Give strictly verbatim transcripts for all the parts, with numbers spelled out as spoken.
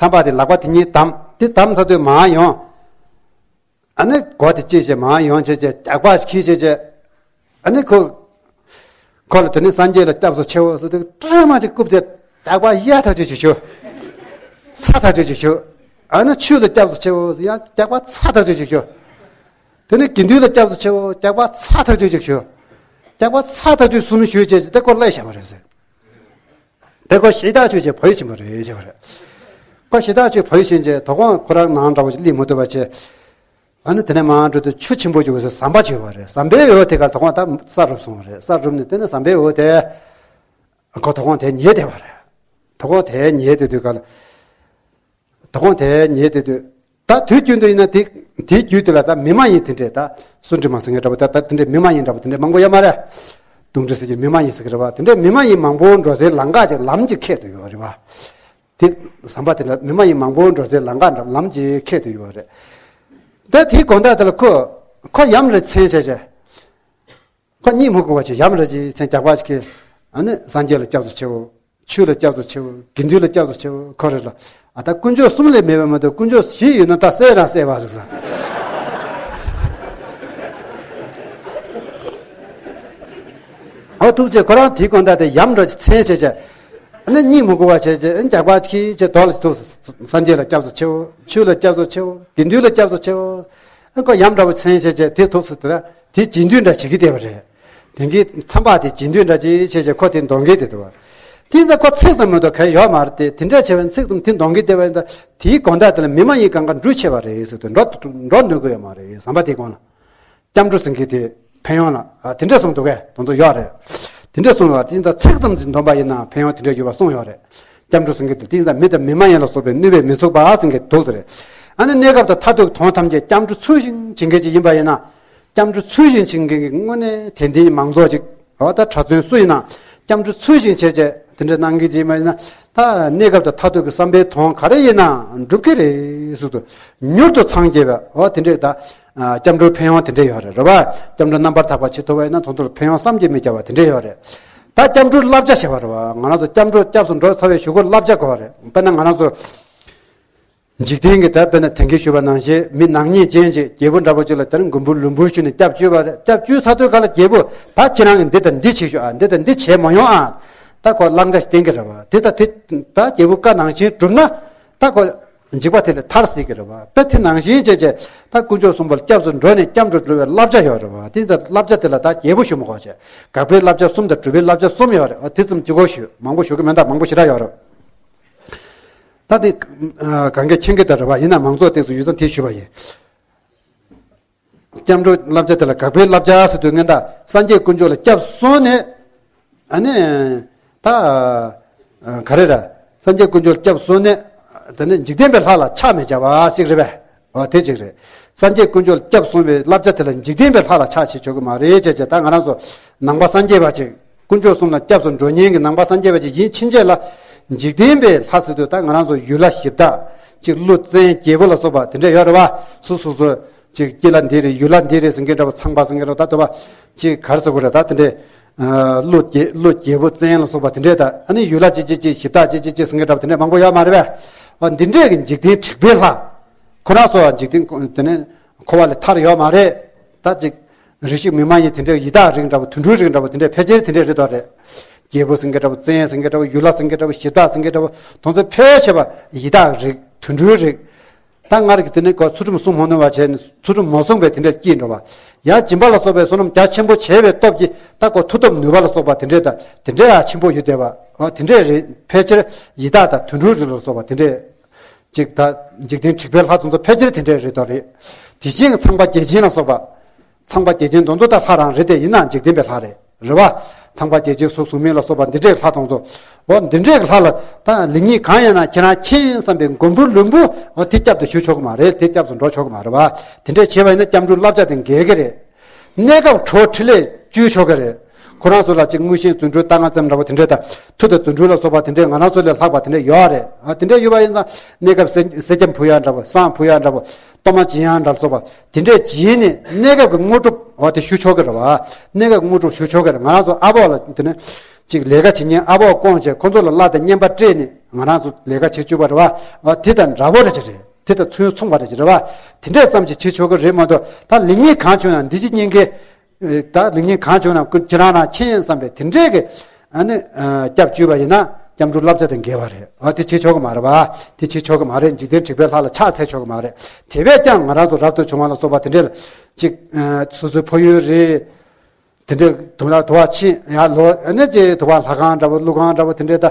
ཐམ་པ་དེ་ལག་པ་དེ་གཉིས་བསྡམས། དེ་བསྡམས་ཚར་དུས་མར་ཡོང་། ཨ་ནི་མགོ་དེ་བཅད་བྱས་མར་ཡོང་བྱས་བྱས། རྒྱགས་པ་ཞིག་འཁྱེར་བྱས་བྱས། ཨ་ནི་ཁོ། ཁོ་ལ་དེ་ནས་སངས་རྒྱས་ལ་སྐྱབས་སུ་མཆིའོ་ཟེར་དུས་སྟོད་མ་ཅིག་བཀུག་སྟེ། རྒྱགས་པ་གཡའ་ཐག་ཆོད་ཅིག་ཞུ། ཚ་ཐག་ཆོད་ཅིག་ཞུ། ཨ་ནི་ཆོས་ལ་སྐྱབས་སུ་མཆིའོ་ཟེར། ཡང་རྒྱགས་པ་ཚ་ཐག་ཆོད་ཅིག་ཞུ། དེ་ནས་དགེ་འདུན་ལ་སྐྱབས་སུ་མཆིའོ། རྒྱགས་པ་ཚ་ཐག་ཆོད་ཅིག་ཞུ། རྒྱགས་པ་ཚ་ཐག་ཆོད་གསུམ་ཞུས་བྱས་བྱས། དེ་ཁོ་སླེབས་བཞག་པ་རེད་ཟེར། དེ་ཁོ་ཞེ་དྲག་ཆོས་བྱས་བོད་ཕྱིན་པ་རེད་ཟེར་བ་རེད། ཁོ་ཞེ་དྲག་ཆོས་བོད་ཕྱིན་བྱས། དོ་དགོང་ཁོ་རང་ནང་འདྲ་བོ་ཞིག་སླེབས་མི་ཐུབ་པ་བྱས། ཨ་ནི་དེ་ནས་མར་འགྲོ་དུས་ཆུ་ཆེན་པོ་ཅིག་འོད་ཟེར་ཟམ་པ་ཅིག་ཡོད་པ་རེད། ཟམ་པའི་འོག་དེ་གར་དོ་དགོང་ད་ས་རུབ་སོང་བ་རེད། ས་རུབ་ནས་དེ་ནས་ཟམ་པའི་འོག་དེ། ཁོ་དོ་དགོང་དེ་ཉལ་བསྡད་པ་རེད། དོ་དགོང་དེ་ཉལ་བསྡད་དུས་ག་ལ། དོ་དགོང་དེ་ཉལ་བསྡད་དུས། ད་དུས་རྒྱུན་དུ་ཡིན་ན་དེ། དེའི་རྒྱུད་དེ་ལ་ད་མི་མ་ཡིན་དེ་འདྲས། ད་སུ་འདྲི་མ་ཟེར་མཁན་འདྲ་པོ། ད་ད་དེ་འདྲས་མི་མ་ཡིན་འདྲ་པོ་དེ་འདྲས་མང་པོ་ཡོད་མ་རེད། དུང་འདྲི་ཟེར་གྱི་མི་མ་ཡིན་ཟེར་གྱི་རེད་པ། དེ་འདྲས་མི་མ་ཡིན་མང་པོ་འགྲོ་སའི་ལམ་ཁ་ཅིག་ལམ་ཅིག་ཁེལ་དུ་ཡོད་རེད་པ། དེ་ཟམ་པ་དེ་ལ་མི་མ་ཡིན་མང་པོ་འགྲོ་སའི་ལམ་ཁ་འདྲ་ལམ་ཅིག་ཁེལ་དུ་ཡོད་རེད། ད་དེའི་དགོང་དག་དེ་ལ་ཁོ། ཁོ་ཡམ་རེ་མཚན་བྱས་བྱས། ཁོ་གཉིད་མི་ཁུག་པ་བྱས་ཡམ་རེ་ཅིག་མཚན། རྒྱགས་པ་ཞིག་གིས། ཨ་ནི་སངས་རྒྱས་ལ་སྐྱབས་སུ་མཆིའོ། ཆོས་ལ་སྐྱབས་སུ་མཆིའོ། དགེ་འདུན་ལ་སྐྱབས་སུ་མཆིའོ། ཁོ་རེ་ལ། ཨ་ད་དཀོན་མཆོག་གསུམ་ལས་མེད་པ་མ་གཏོགས་དཀོན་མཆོག་བཞི་ཡོད་ན་ད་གསད་རང་གསད་པ་ཟེར་ས། ཨོ་ཐུགས་རྗེ། ཁོ་རང་དེའི་དགོང་དག་དེ་ཡམ་འདྲ་ཅིག་མཚན་བྱས་བྱས། ཨ་ནི་གཉིད་མི་ཁུག་པ་བྱས་བྱས། ཨ་ནི་རྒྱགས་པ་ཞིག་གིས་བྱས་རྡོ་ལ་ཐུག། སངས་རྒྱས་ལ་སྐྱབས་སུ་མཆིའོ། ཆོས་ལ་སྐྱབས་སུ་མཆིའོ། དགེ་འདུན་ལ་སྐྱབས་སུ་མཆིའོ། ཨ་ཁོ་ཡམ་འདྲ་པོ་མཚན་བྱས་བྱས་དེ་ཐུགས་སུ་དེ་ལ་དེ་རྗེས་མཐུན་འདྲ་བྱེད་ཀྱི་བསྡད་པ་རེད། དེང་གི་ཚན་པ་དེ་རྗེས་མཐུན་འདྲ་ཅིག་བྱས་བྱས་ཁོ་དེ་འདོན་གྱི་བསྡད་འདུག་པ། དེ་ཡིན་ཙང་ཁོ་ཚིག་ཙམ་མ་གཏོགས་གང་ཡོད་མ་རེད་དེ། དེ་འདྲ་བྱས་པ་ཚིག་ཙམ་དེ་འདོན་གྱི་བསྡད་པ་ཡིན་ཙང་། དེའི་དགོང་དག་དེ་ལ་མི་མ་ཡིན་གང་ག་འགྲུལ་བྱས་པ་རེད་ཟེར་དུས་འགྲོ་འགྲོ་ནུས་ཀྱི་ཡོད་མ་རེད། ཟམ་པ་དེའི་གོང་ལ། སྐྱབས་འགྲོ་ཟེར་མཁན་དེ་ཕན་ཡོན་ལ། ཨ་དེ་འདྲ་གསུངས་འདུག་གས། དེ་ཚོ་ཡོད་རེད། དེ་འདྲ་གསུངས་ལ། དེ་ཡིན་ཙང་ཚིག་ཙམ་ཞིག་འདོན་པ་ཡིན་ན་ཕན་ཡོན་དེ་འདྲ་ཡོད་པ་གསུངས་ཡོད་རེད། སྐྱབས་འགྲོ་ཟེར་མཁན་དེ། དེ་ཡིན་ཙང་མི་དང་མི་མ་ཡིན་ལ་སོགས་པའི་གནོད་པས་མི་ཚུགས་པ་ཟེར་མཁན་འདུག་ཟེར། ཨ་ནི་གནས་སྐབས་དང་མཐར་ཐུག་གི་དོན་ཐམས་ཅད་སྐྱབས་འགྲོ་ཚུལ་བཞིན་བྱེད་མཁན་ཅིག་ཡིན་པ་ཡིན་ན། སྐྱབས་འགྲོ་ཚུལ་བཞིན་བྱེད་མཁན་གྱི་དངོས་གནས་དད་ལྡན་མང་ཚོགས་ཅིག་འོ་ད་གྲྭ་བཙུན་སུ་ཡིན་ན་སྐྱབས་འགྲོ་ཚུལ་བཞིན་བྱས་བྱས་དེ་འདྲ་གནང་མཁན་ཅིག་ཡིན་པ་ཡིན་ན། ད་གནས་སྐབས་དང་མཐར་ཐུག་གི་བསམ་པའི་དོན་ག་རེ་ཡིན་ནའང་འགྲུབ་ཀྱི་རེད་ཟེར་དུས། མྱུར་དུ་འཚང་རྒྱ་བའི་འོ་དེ་འདྲས་ད། ཨ་སྐྱབས་འགྲོའི་ཕན་ཡོན་དེ་འདྲས་ཡོད་རེད། རེད་པ། སྐྱབས་འགྲོ་རྣམ་པར་དག་པ་བྱེད་ཐུབ་པ་ཡིན་ན་དེ་ཚོར་ཕན་ཡོན་བསམ་གྱིས་མི་ཁྱབ་པ་དེ་འདྲས་ཡོད་རེད། ད་སྐྱབས་འགྲོའི་བསླབ་བྱ་བྱེད་པ་རེད་པ། ང་རང་ཚོ་སྐྱབས་འགྲོ་སྐྱབས་སུ་འགྲོ་ཚར་བའི་གཞུག་གུ་བསླབ་བྱ་དགོས་པ་རེད། དཔེར་ན་ང་རང་ཚོ་འཇིག་རྟེན་གྱི་ད་དཔེར་ན་དེང་གི་ཞུས་པ་ནང་བཞིན་མི་ནག་ཉེས་ཅན་ཅིག་རྒྱལ་པོ་འདྲ་པོ་ཅིག་ལ་དེར་མགོན་པོ་ལུས་འབུལ་ཞུས་ནས་སྐྱབས་བཅོལ་བ་རེད། སྐྱབས་བཅོལ་ཚར་དུས་ག་ལ་རྒྱལ་པོ་ད་ཁྱེད་རང་གིས་འདི་དང་འདི་བྱེད་ཤོག་ཨ་འདི་དང་འདི་བྱེད་མ་ཡོང་ཨ། ད་ཁོ་བླང་བྱ་ཞིག་བསྟན་གྱི་རེད་པ། དེ་ད་དེ་ད་རྒྱལ་པོ་བཀའ་ནང་བཞིན་བསྒྲུབས་ན། ད་ཁོ་འཇིགས་པ་དེ་ལས་ཐར་སྲིད་ཀྱི་རེད་པ། དཔེ་དེ་ནང་བཞིན་བྱས་བྱས་ད་དཀོན་མཆོག་གསུམ་པོ་ལ་སྐྱབས་སུ་འགྲོ་ནས་སྐྱབས་འགྲོ་སྒྲུབ་པའི་བསླབ་བྱ་ཡོད་རེད་པ། དེ་ད་བསླབ་བྱ་དེ་ལ་ད་རྒྱལ་པོ་ཞུ་མི་དགོས་བྱས། དགག་པའི་བསླབ་བྱ་གསུམ་དང་སྒྲུབ་པའི་བསླབ་བྱ་གསུམ་ཡོད་རེད། འོ་དེ་ཙམ་གཅིག་པོ་ཞུ། མང་པོ་ཞུ་གི་མེད། ད་མང་པོ་ཞེ་དྲག་ཡོད་རེད། ད་དེ་གང་གས་མཁྱེན་གྱི་ད་རེད་པ། ཡིན་ན་མང་ཚོགས་ཏོག་ཙམ་ཡོད་ཙང་དེ་ཞུས་པ་ཡིན། སྐྱབས་འགྲོ་བསླབ་བྱ་དེ་ལ་དགག་པའི་བསླབ་བྱ་ཟེར་དུས་སྔོན་ད་སངས་རྒྱས་དཀོན་མཆོག་ལ་སྐྱབས་སོང་ནས། ཨ་ནི། ད། ག་རེ་རེད། སངས་རྒྱས་དཀོན་མཆོག་ལ་སྐྱབས་སོང་ནས། དེ་ནས་འཇིག་རྟེན་པའི་ལྷ་ལ་ཕྱག་མི་བྱ་བ་ཞིག་རེད་པས། འོ་དེ་གཅིག་རེད། སངས་རྒྱས་དཀོན་མཆོག་ལ་སྐྱབས་སོང་བའི་བསླབ་བྱ་དེ་ལ་འཇིག་རྟེན་པའི་ལྷ་ལ་ཕྱག་བྱེད་ཆོག་གི་མ་རེད་ཅེས་བྱས། ད་ང་རང་ཚོ་ནང་པ་སངས་རྒྱས་པ་ཅིག་དཀོན་མཆོག་གསུམ་ལ་སྐྱབས་སུ་འགྲོ་མཁན་གྱི་ནང་པ་སངས་རྒྱས་པ་ཅིག་ཡིན་ཕྱིན་ཆད་ལ། འཇིག་རྟེན་པའི་ལྷ་ཟེར་དུས་ད་ང་རང་ཚོ་ཡུལ་ལྷ་གཞི་བདག་ཅིག་ཀླུ་བཙན་རྒྱལ་པོ་ལ་སོགས་པ་དེ་འདྲ་ཡོད་རེད་པ། སོ་སོ་སོ། ཅིག་སྐྱིད་ལྷ་འདི་རེད། ཡུལ་ལྷ་འདི་རེད་ཟེར་མཁན་འདྲ་པོ། ཚངས་པ་ཟེར་མཁན་འདྲ་པོ། ད་དུ་བ། ཅིག་ག་རེ་ཟེར་དགོས་རེད། ད་དེ་འདྲའི། ཀླུ་རྒྱལ་ཀླུ་རྒྱལ་པོ་བཙན་ལ་སོགས་པ་དེ་འདྲས་ད། ཨ་ནི་ཡུལ་ལྷ་ཅི་ཅི་ཅི་གཞི་བདག་ཅི་ཅི་ཅི་ཟེར་མཁན་འདྲ་པོ་དེ་འདྲས་མང་པོ་ཡོད་མ་རེད་པས། འོ་འདི་འདྲས་ཀྱི་འཇིག་རྟེན་དྲེགས་པའི་ལྷ། ཁོ་རང་ཚོ་འཇིག་རྟེན་དེ་ནས་འཁོར་བ་ལས་ཐར་ཡོད་མ་རེད། ད་ཅིག་རིགས་ཤིག་མི་མ་ཡིན་དེ་འདྲས་ཡི་དྭགས་རིགས་འདྲ་པོ། དུད་འགྲོའི་རིགས་འདྲ་པོ་དེ་འདྲས་ཕལ་ཆེར་དེ་འདྲས་རེད་དོ་རེད། རྒྱལ་པོ་ཟེར་མཁན་འདྲ་པོ། བཙན་ཟེར་མཁན་འདྲ་པོ། ཡུལ་ལྷ་ཟེར་མཁན་འདྲ་པོ། གཞི་བདག་ཟེར་མཁན་འདྲ་པོ། དེ་ཚོ་ཕལ་ཆེ་བ་ཡི་དྭགས་རིགས། དུད་འགྲོའི་རིགས། ད་སྔར་གྱི་དེ་ནས་ཁོ་ཚུལ་ཁྲིམས་སྲུང་མ་ནུས་པ་བྱས་ནས་ཚུལ་ཁྲིམས་མ་སྲུང་བའི་དེ་འདྲས་སྐྱེས་འགྲོ་བ། ཡང་སྦྱིན་པ་ལ་སོགས་པའི་བསོད་ནམས་རྒྱ་ཆེན་པོ་བྱས་པའི་སྟོབས་ཀྱིས་ད་ཁོ་མཐུ་སྟོབས་ནུས་པ་ལ་སོགས་པ་དེ་འདྲས་ད་དེ་འདྲས་ཡང་ཆེན་པོ་ཡོད་བསྡད་པ། འོ་དེ་འདྲས་རེད། ཕལ་ཆེར་ཡི་དྭགས་དང་དུད་འགྲོའི་རིགས་ལ་སོགས་པ་དེ་འདྲས། ཅིག་ད་འཇིག་རྟེན་དྲེགས་པའི་ལྷ་དེ་ཚོ་ཕལ་ཆེར་དེ་འདྲས་རེད་དོ་རེད། དེ་བཞིན་ཚངས་པ་བརྒྱ་བྱིན་ལ་སོགས་པ། ཚངས་པ་བརྒྱ་བྱིན་དེ་ཚོ་ད་ལྷ་རང་རེད་དེ། ཡིན་ནའང་འཇིག་རྟེན་པའི་ལྷ་རེད། རེད་བ། ཚངས་པ་བརྒྱ་བྱིན་གཟུགས་གཟུགས་མེད་ལ་སོགས་པ་འདི་འདྲའི་ལྷ་དང་ཚོ། འོ་འདི་འདྲའི་ལྷ་ལ་ད་ལེགས་ཉེས་གང་ཡིན་ན་ཁྱེད་རང་མཁྱེན་བསམ་པའི་མགོན་པོ་ལྷུན་པོ། འོ་དེ་སྐྱབས་དེ་ཞུ་ཆོག་གི་མ་རེད། དེ་སྐྱབས་སུ་འགྲོ་ཆོག་གི་མ་རེད་བ། དེ་འདྲས་བྱས་པ་ཡིན་ན་སྐྱབས་འགྲོའི་བསླབ་བྱ་དེ་འགལ་གི་རེད། གནས་སྐབས་གྲོགས་འཕྲིན་ལས་བཅོལ་ཆོག་གི་རེད། ཁོ་རང་ཚོ་ལ་ཅིག་དངོས་གཞི་རྫུ་འཕྲུལ་ལྟ་སྔ་ཙམ་འདྲ་པོ་དེ་འདྲས་དང་། མཐུ་དང་རྫུ་འཕྲུལ་ལ་སོགས་པ་དེ་འདྲས་ང་རང་ཚོ་ལས་ལྷག་པ་དེ་འདྲས་ཡོད་རེད། ཨ་དེ་འདྲས་ཡོད་པ་ཡིན་ཙང་གནས་སྐབས་གསེར་གསེར་སྐྱེམས་ཕུལ་ཡག་འདྲ་པོ། བསང་ཕུལ་ཡག་འདྲ་པོ། གཏོར་མ་སྦྱིན་ཡག་འདྲ་སོགས་པ་དེ་འདྲས་བྱས་ནས་གནས་སྐབས་ཀྱི་དངོས་གྲུབ་འོ་དེ་ཞུ་ཆོག་གི་རེད་བ། གནས་སྐབས་ཀྱི་དངོས་གྲུབ་ཞུ་ཆོག་གི་རེད། ང་རང་ཚོ་ཨ་ཕོག་ལ་དེ་ནས་ཅིག་ལས་ཀ་བྱེད་མཁན་ཨ་ཕོག་བསྐོངས་བྱས་ཁོ་ཚོ་ལ་བླ་དང་བསྙེན་པ་སྤྲད་ནས། ང་རང་ཚོ་ལས་ཀ་བྱེད་བཅུག་པ་རེད་བ། ཨ་དེ་དང་འདྲ་པོ་རེད་ཅེས་རེད། དེ་དང་ཚུན་མཚུངས་པ་རེད་ཅེས་རེད་བ། དེ་འདྲས་ཙམ་ཞིག་བྱེད་ཆོག་གི་རེད་མ་གཏོགས། ད་ལེགས་ཉེས་གང་བྱུང་ན་འདི་ཅི་གཉིས་ཀའི། ད་ལེགས་ཉེས་གང་བྱུང་ན་ཁྱེད་རང་རང་མཁྱེན་བསམ་པའི་དེ་འདྲས་ཀྱི། ཨ་ནི་སྐྱབས་བཅོལ་བ་ཡིན་ན་སྐྱབས་འགྲོའི་བསླབ་བྱ་དང་འགལ་བ་རེད། ཨ་དེ་བྱེད་ཆོག་གི་མ་རེད་བ། དེ་བྱེད་ཆོག་གི་མ་རེད། འཇིག་རྟེན་དྲེགས་པའི་ལྷ་ལ་ཕྱག་འཚལ་ཆོག་གི་མ་རེད། དེ་བས་ཀྱང་ང་རང་ཚོ་རབ་ཏུ་བྱུང་བ་ལ་སོགས་པ་དེ་འདྲས་ལ་ཅིག་སོ་སོའི་ཕ་ཡུལ་རེད། དེ་འདྲས་དུ་ལ་དུ་བ་ཕྱིན་ཡ་ལོ། ཨ་ནི་ཅིག་དུ་བ་ལྷ་ཁང་འདྲ་པོ་ཀླུ་ཁང་འདྲ་པོ་དེ་འདྲས་ད་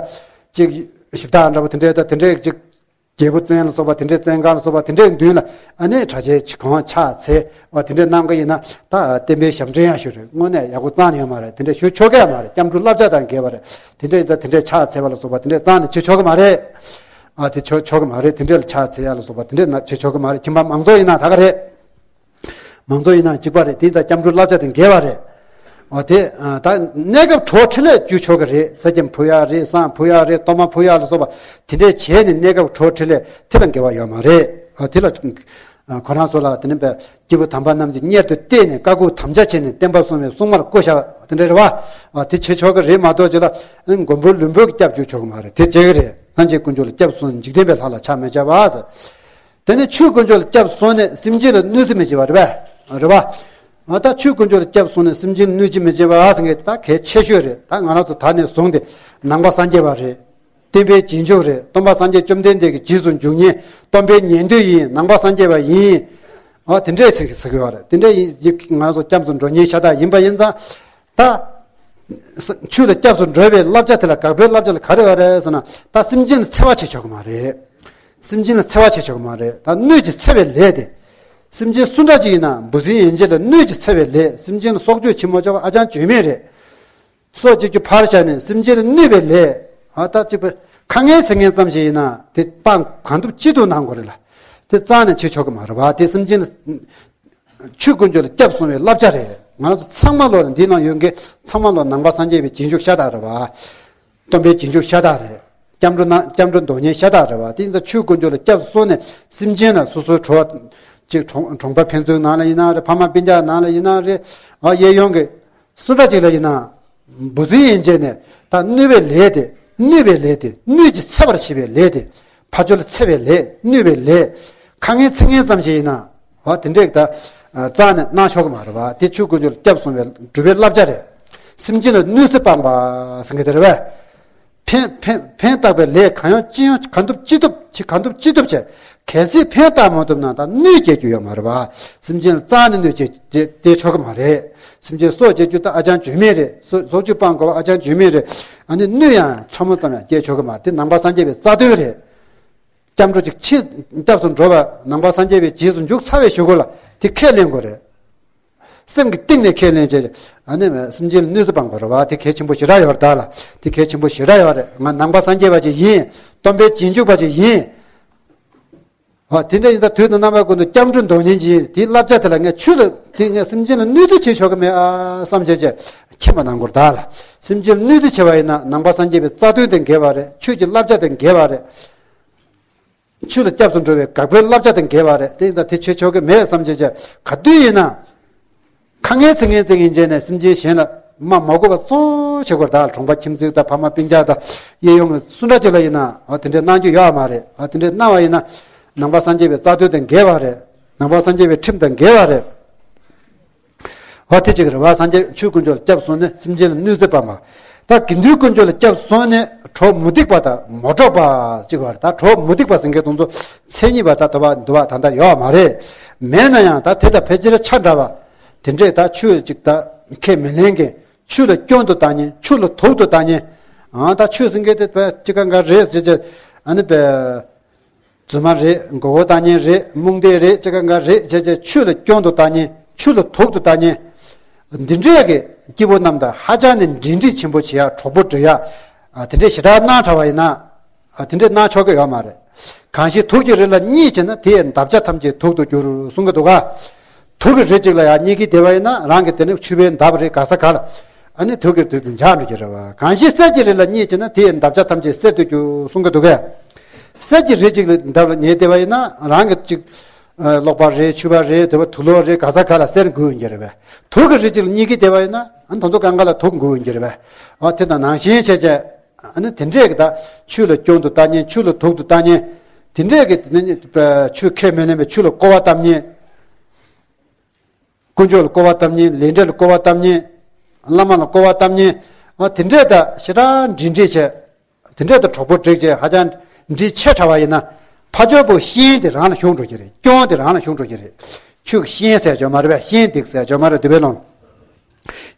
ཅིག་ཞིབ་བཏགས་འདྲ་པོ་དེ་འདྲས་ད་དེ་འདྲས་ཅིག་རྒྱལ་པོ་བཙན་ལ་སོགས་པ་དེ་འདྲའི་བཙན་སྒར་ལ་སོགས་པ་དེ་འདྲའི་མདུན་ལ་ཨ་ནི་གྲྭ་ཆས་གང་ཕྱག་འཚལ་བ་དེ་འདྲའི་གནང་གི་ཡིན་ན། ད་བསྟན་པའི་ཞབས་འདྲེན་ཡང་ཞུ་རེད། དངོས་གནས་ཡག་པོ་རྩ་ནས་ཡོད་མ་རེད། དེ་འདྲ་ཞུ་ཆོག་གི་ཡང་མ་རེད། སྐྱབས་འགྲོའི་བསླབ་བྱ་དང་འགལ་བ་རེད། དེ་འདྲ་ཡིན་ཙང་དེ་འདྲའི་ཕྱག་འཚལ་བ་ལ་སོགས་པ་དེ་འདྲ་རྩ་ནས་བྱེད་ཆོག་གི་མ་རེད། ཨ་དེ་ཆོག་ཆོག་གི་མ་རེད། དེ་འདྲ་ལ་ཕྱག་འཚལ་ཡ་ལ་སོགས་པ་དེ་འདྲ་ན་བྱེད་ཆོག་གི་མ་རེད། ཁྱིམ་པ་མང་ཚོགས་ཡིན་ན་ད་ག་རེད། མང་ཚོགས་ཡིན་ན་གཅིག་པ་རེད། དེ་ཡིན་ཙང་སྐྱབས་འགྲོའི་བསླབ་བྱ་དང་འགལ་བ་རེད། འོ་དེ་ད་གནས་སྐབས་གྲོགས་འཕྲིན་ལས་བརྒྱུད་ཆོག་གི་རེད། གསེར་སྐྱེམས་ཕུལ་ཡ་རེད། བསང་ཕུལ་ཡ་རེད། གཏོར་མ་ཕུལ་ཡ་ལ་སོགས་པ་དེ་འདྲས་བྱས་ནས་གནས་སྐབས་གྲོགས་འཕྲིན་ལས་དེ་དང་འགལ་བ་ཡོད་མ་རེད། འོ་དེ་ལ་ཁོ་རང་ཚོ་ལ་དེ་ནི་པའི་སྐྱེས་བུ་དམ་པ་རྣམས་ཀྱིས་གཉེར་དུ་བལྟས་ནས་བཀའ་བསྒོ་དམ་བཅའ་བྱས་ནས་བསྟན་པ་སྲུང་བའི་སྲུང་མར་བསྐོ་བཞག་དེ་འདྲ་རེད་བ། འོ་དེ་བྱེད་ཆོག་གི་རེད་མ་གཏོགས་ཅི་ལ་མགོན་པོ་ལུས་འབོལ་གྱི་སྐྱབས་བཅོལ་ཆོག་གི་མ་རེད། དེ་བྱེད་གི་རེད། སངས་རྒྱས་དཀོན་མཆོག་ལ་སྐྱབས་སོང་འཇིག་རྟེན་པའི་ལྷ་ལ་ཕྱག་མི་བྱ་བ་ཟེར། དེ་ནས་ཆོས་དཀོན་མཆོག་ལ་སྐྱབས་སོང་ནས་སེམས་ཅན་ལ་གནོད་འཚེ་མི་བྱེད་པ་རེད་པས། རེད་པ། ང་ད་ཆོས་དཀོན་མཆོག་ལ་སྐྱབས་སོང་ནས་སེམས་ཅན་ལ་གནོད་འཚེ་མི་བྱེད་པ་ཟེར་མཁན་དེ་ད་གལ་ཆེ་ཤོས་རེད། ད་ང་རང་ཚོ་ད་ནས་བཟུང་སྟེ་ནང་པ་སངས་རྒྱས་པ་རེད། བསྟན་པའི་རྗེས་འཇུག་རེད། སྟོན་པ་སངས་རྒྱས་བཅོམ་ལྡན་འདས་ཀྱི་རྗེས་སུ་འཇུག་མཁན་སྟོན་པའི་ཉན་ཐོས་ཡིན། ནང་པ་སངས་རྒྱས་པ་ཡིན། ཨ་དེ་འདྲས་ཟེར་ཟེར་གི་ཡོད་རེད། དེ་འདྲས་ཡིན་ཡིན་ང་རང་ཚོ་སྐྱབས་སུ་འགྲོ་མཁན་ཤ་སྟག་ཡིན་པ་ཡིན་ཙང་། ད་ཆོས་ལ་སྐྱབས་སུ་འགྲོ་བའི་བསླབ་བྱ་དེ་ལ་དགག་པའི་བསླབ་བྱ་ལ་ག་རེ་ཡོད་རེད་ཟེར་ན། ད་སེམས་ཅན་ལ་འཚེ་བ་བྱེད་ཆོག་གི་མ་རེད། སེམས་ཅན་ལ་འཚེ་བ་བྱེད་ཆོག་གི་མ་རེད། ད་སྣོད་ཀྱི་འཚེ་བའི་ལས་དེ། སེམས་ཅན་སུ་འདྲ་ཅིག་ཡིན་ན་འབུ་སྲིན་ཡན་ཆད་ལ་གནོད་ཀྱི་འཚེ་བའི་ལས། སེམས་ཅན་ལ་སྲོག་གཅོད་བྱེད་མ་ཆོག་པ་ཨ་ཅང་བྱོན་མེད་རེད། སྲོག་གཅོད་རྒྱུ་ཕར་བཞག་ནས་སེམས་ཅན་ལ་གནོད་པའི་ལས། ཨ་ད་ཅིག་པ་ཁ་ངན་ཚིག་ངན་ཙམ་ཞིག་ཡིན་ན་དེ་སྤང་གང་ཐུབ་ཅི་ཐུབ་གནང་དགོས་རེད་ལ། དེ་རྩ་ནས་བྱེད་ཆོག་གི་མ་རེད་བ། དེ་སེམས་ཅན་ལ་ཆོས་དཀོན་མཆོག་ལ་སྐྱབས་སོང་བའི་བསླབ་བྱ་རེད། ང་རང་ཚོ་ཚང་མ་ལོ་ལ་འདིའི་ནང་ཡོད་མཁན་ཚང་མ་ལོ་ནང་པ་སངས་རྒྱས་པའི་རྗེས་འཇུག་ཤ་སྟག་རེད་བ། སྟོན་པའི་རྗེས་འཇུག་ཤ་སྟག་རེད། སྐྱབས་འགྲོ་ན་སྐྱབས་འགྲོ་འདོན་མཁན་ཤ་སྟག་རེད་བ། དེ་ཡིན་ཙང་ཆོས་དཀོན་མཆོག་ལ་སྐྱབས་སོང་ནས་སེམས་ཅན་ལ་སོ་སོའི་གྲོགས་ཅིག་གྲོང་གྲོང་པ་ཕན་ཚུན་ནང་ལ་ཡིན་ན་རེད། ཕ་མ་སྤུན་ཀྱག་ནང་ལ་ཡིན་ན་རེད། ཨ་གཡས་གཡོན་གྱི་སུ་འདྲ་ཅིག་ལ་ཡིན་ན། འབུ་སྲིན་ཡན་ཆད་ནས་ད་གནོད་པའི་ལས་དེ་གནོད་པའི་ལས་དེ་སྣོད་ཀྱི་འཚེ་བར་བྱེད་པའི་ལས་དེ། ཕ་ཆོས་ལ་འཚེ་བའི་ལས་གནོད་པའི་ལས། ཁ་ངན་ཚིག་ངན་ཙམ་ཞིག་ཡིན་ན། འོ་དེ་འདྲས་ད་རྩ་ནས་གནང་ཆོག་གི་མ་རེད་བ། དེ་ཆོས་དཀོན་མཆོག་ལ་སྐྱབས་སོང་བའི་སྒྲུབ་པའི་བསླབ་བྱ་རེད། སེམས་ཅན་ལ་གནོད་འཚེ་སྤངས་པ་ཟེར་མཁན་དེ་རེད་བས། ཕན་ཕན་ཕན་བཏགས་པའི་ལས་གང་ཡང་ཅི་ཡང་གང་ཐུབ་ཅི་ཐུབ་བྱེད། གང་ཐུབ་ཅི་ཐུབ་བྱེད། གལ་སྲིད་ཕན་བཏགས་མ་ཐུབ་ན་ད་གནོད་སྐྱེལ་རྒྱུ་ཡོད་མ་རེད་བ། སེམས་ཅན་ལ་རྩ་ནས་གནོད་སྐྱེལ་སྐྱེལ་སྐྱེལ་ཆོག་གི་མ་རེད། སེམས་ཅན་སྲོག་བཅད་རྒྱུ་ད་ཨ་ཅང་བྱོན་མེད་རེད། སྲོག་སྲོག་གཅོད་སྤང་དགོས་པ་ཨ་ཅང་བྱོན་མེད་རེད། ཨ་ནི་གནོད་ཡང་ཕྲ་མོ་ཙམ་ཡང་སྐྱེལ་ཆོག་གི་མ་རེད། དེ་ནང་པ་སངས་རྒྱས་པའི་རྩ་དོན་རེད། སྐྱབས་འགྲོ་ཅིག་ཕྱིར་སྐྱབས་སུ་འགྲོ་བ་ནང་པ་སངས་རྒྱས་པའི་རྗེས་སུ་འཇུག་ཚར་བའི་གཞུག་གུ་ལ་དེ་ཁས་ལེན་དགོས་རེད། སེམས་ཀྱི་གཏིང་ནས་ཁས་ལེན་བྱས། ཨ་ནི་སེམས་ཅན་ལ་གནོད་འཚེ་སྤང་དགོས་རེད་བ། དེ་གལ་ཆེན་པོ་ཞེ་དྲག་ཡོད་རེད་ད་ལ། དེ་གལ་ཆེན་པོ་ཞེ་དྲག་ཡོད་རེད། ང་ནང་པ་སངས་རྒྱས་པ་ཅིག་ཡིན། སྟོན་པའི་རྗེས་འཇུག་པ་ཅིག་ཡིན། ཨ་དེ་འདྲ་ཡིན་ཙང་དུས་དང་རྣམ་པ་ཀུན་ཏུ་སྐྱབས་འགྲོ་འདོན་མཁན་ཅིག་ཡིན། དེའི་བསླབ་བྱ་དེ་ལ་ངས་ཆོས་ལ་དེ་ངས་སེམས་ཅན་ལ་གནོད་འཚེ་བྱེད་ཆོག་གི་མེད་ཨ་བསམ་བྱས་བྱས་མཁྱེན་པ་གནང་དགོས་རེད་ད་ལ། སེམས་ཅན་ལ་གནོད་འཚེ་བྱས་པ་ཡིན་ན་ནང་པ་སངས་རྒྱས་པའི་རྩ་དོན་དང་འགལ་བ་རེད། ཆོས་ཀྱི་བསླབ་བྱ་དང་འགལ་བ་རེད། ཆོས་ལ་སྐྱབས་སུ་འགྲོ་བའི་དགག་པའི་བསླབ་བྱ་དང་འགལ་བ་རེད། དེ་ཡིན་ཙང་དེ་བྱེད་ཆོག་གི་མེད་བསམ་བྱས་བྱས་ག་དུས་ཡིན་ན། ཁ་ངན་ཚིག་ངན་ཚིག་ངན་བྱས་ནས་སེམས་ཅན་གཞན་ལ་དམའ་མ་དགོས་པ་གཙོ་བྱེད་དགོས་རེད་ད། གྲོང་པ་ཁྱིམ་མཚེས་དང་ཕ་མ་སྤུན་ཀྱག་དང་གཡས་གཡོན་གྱི་སུ་འདྲ་ཅིག་ལ་ཡིན་ན་འོ་དེ་འདྲས་གནང་རྒྱུ་ཡོད་མ་རེད། འོ་དེ་འདྲས་གནང་བ་ཡིན་ན་ནང་པ་སངས་རྒྱས་པའི་རྩ་དོན་དང་འགལ་བ་རེད། ནང་པ་སངས་རྒྱས་པའི་ཁྲིམས་དང་འགལ་བ་རེད། འོ་དེ་གཅིག་རེད་བ། སངས་རྒྱས་ཆོས་དཀོན་མཆོག་ལ་སྐྱབས་སོང་ནས་སེམས་ཅན་ལ་གནོད་འཚེ་སྤངས་པ། ད་དགེ་འདུན་དཀོན་མཆོག་ལ་སྐྱབས་སོང་ནས་གྲོགས་མུ་སྟེགས་པ་དང་མོ་གྲོགས་པ་གཅིག་བར། ད་གྲོགས་མུ་སྟེགས་པ་ཟེར་མཁན་དེ་ཚོ་མཚན་ཉིད་པ་ད་དུ་བ་འདུ་བ་ད་ལྟ་ཡོད་མ་རེད། མེད་ན་ཡང་ད་དེ་དང་ཕལ་ཆེར་ཆ་འདྲ་བ། དེ་འདྲས་ད་ཆོས་ཅིག་ད་ཁས་མི་ལེན་མཁན། ཆོས་ལ་སྐྱོན་དུ་བཏང་མཁན། ཆོས་ལ་དུག་ཏུ་བཏང་མཁན། ཨ་ད་ཆོས་ཟེར་མཁན་དེ་ཅི་ག་འགའ་རེད་ཟེར་བྱས་ཨ་ནི་པའི། རྫུན་མ་རེད། མགོ་སྐོར་བཏང་མཁན་རེད། རྨོངས་དད་རེད། ཅི་ག་འགའ་རེད་བྱས་བྱས་ཆོས་ལ་སྐྱོན་དུ་བཏང་མཁན། ཆོས་ལ་དུག་ཏུ་བཏང་མཁན། འདི་འདྲའི་གི་སྐྱེ་བོ་རྣམས་དང་ཧ་ཅང་ནས་འབྲེལ་འདྲིས་ཆེན་པོ་བྱེད་ཡ། གྲོགས་པོ་སྒྲིག་ཡ། ཨ་དེ་འདྲའི་ཞེ་དྲག་གནང་དྲགས་པ་ཡིན་ན། ཨ་དེ་འདྲའི་གནང་ཆོག་གི་ཡོད་མ་རེད། གང་ཞིག་དུག་གི་རི་ལ་གཉིད་བྱས་ན། དེ་ཡི་འདབ་ཆགས་ཐམས་ཅད་དུག་ཏུ་འགྱུར་གསུང་གི་འདུག་ག་དུག་གི་རི་གཅིག་ལ་ཡང་གཉིད་ཀྱིས་བསྡད་པ་ཡིན་ན་རང་གི་དེ་ནི་ཕྱུ་པའི་འདབས་རེད། ག་ས་ག་ལ་ཨ་ནི་དུག་གི་རི་དེ་འཇགས་འགྲོ་གི་རེད་བ། གང་ཞིག་གསེར་གྱི་རི་ལ་གཉིད་བྱས་ན། དེ་ཡི་འདབ་ཆགས་ཐམས་ཅད་གསེར་དུ་འགྱུར་གསུང་གི་འདུག་གས། གསེར་གྱི་རི་གཅིག་ལ་འདབས་ལ་ཉལ་བསྡད་པ་ཡིན་ན་རང་གི་གཅིག་གློག་པ་རེད། ཕྱུ་པ་རེད། དེ་བ་དུག་ལོག་རེད། ག་ས་ག་ལ་གསེར་འགུལ་ཡོང་གི་རེད་བས། དུག་གི་རི་གཅིག་ལ་གཉིད་ཀྱིས་བསྡད་པ་ཡིན་ན་ཨ་ནི་དེ་ཚོ་གང་ག་ལ་དུག་འགུལ་ཡོང་གི་རེད་བས། ཨ་དེ་དང་ནང་བཞིན་བྱས་བྱས། ཨ་ནི་དེ་འདྲས་ཀྱི་ད་ཆོས་ལ་སྐྱོན་དུ་ལྟ་མཁན། ཆོས་ལ་དུག་ཏུ་ལྟ་མཁན། དེ་འདྲས་ཀྱི་དེ་ནི་ཆོས་ཁས་མི་ལེན་པའི་ཆོས་ལ་སྐོར་བ་བཏབ་མཁན། དཀོན་མཆོག་ལ་སྐོར་བ་བཏབ་མཁན། ལས་འབྲས་ལ་སྐོར་བ་བཏབ་མཁན། བླ་མ་ལ་སྐོར་བ་བཏབ་མཁན། ཨ་དེ་འདྲས་ད་ཞེ་དྲག་འདྲིས་འདྲིས་བྱས། དེ་འདྲས་ད་གྲོགས་པོ་བསྒྲིགས་བྱས་ཧ་ཅང་འདྲིས་ཆེ་དྲགས་པ་ཡིན་ན། ཕ་ཇོ་བོ་ཤན་དེ་རང་ལ་ཤོར་འགྲོ་གི་རེད། སྐྱོན་དེ་རང་ལ་ཤོར་འགྲོ་གི་རེད། ཆོས་ཀྱི་ཤན་ཟེར་ཡག་ཅིག་ཡོད་མ་རེད་པས། ཤན་སྡིག་ཟེར་ཡག་ཅིག་ཡོད་མ་རེད། དེ་བས་ལོང་།